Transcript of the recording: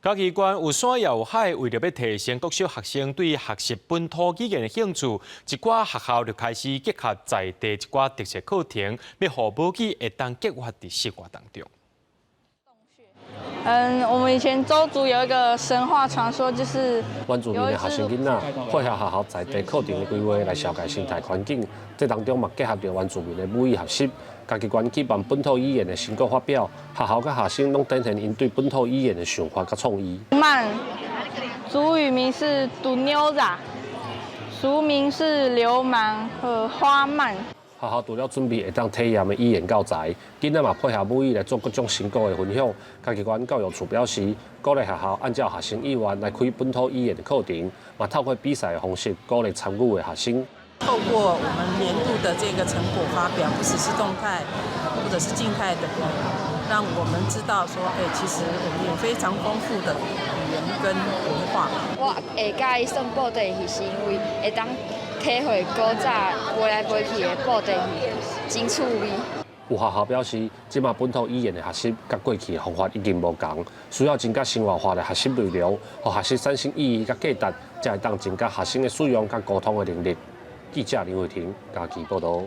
嘉義縣有山有海，為著欲提升國小學生對學習本土語言的興趣，一寡學校就開始結合在地一寡特色課程，欲予母語會當激活佇生活當中。嗯，我們以前鄒族有一個神話傳說，就是原住民的學生囡仔配合學校在地課程的規劃來紹介生態環境，這當中嘛結合著原住民的母語學習。嘉義縣舉辦本土語言的成果發表，學校佮學生攏展現𪜶對本土語言的想法佮創意。曼，族語名是杜妞仔，俗名是流氓和花鰻。學校除了準備會當體驗的語言教材，囡仔嘛配合母語來做各種成果的分享。嘉義縣教育處表示，鼓勵學校按照學生意願來開本土語言的課程，嘛透過比賽的方式鼓勵參與的學生。透過我們年度的這個成果發表，不只是動態或者是靜態的，讓我們知道說，欸，其實我們有非常豐富的語言跟文化。我會佮意耍布袋戲，是因為會當體會古早飛來飛去的布袋戲，真趣味。有學校表示，這馬本土語言的學習佮過去的方法已經無仝，需要增加生活化的學習內容，予學習產生意義佮價值，才會當增加學生的使用佮溝通的能力。記者林慧婷嘉義報導。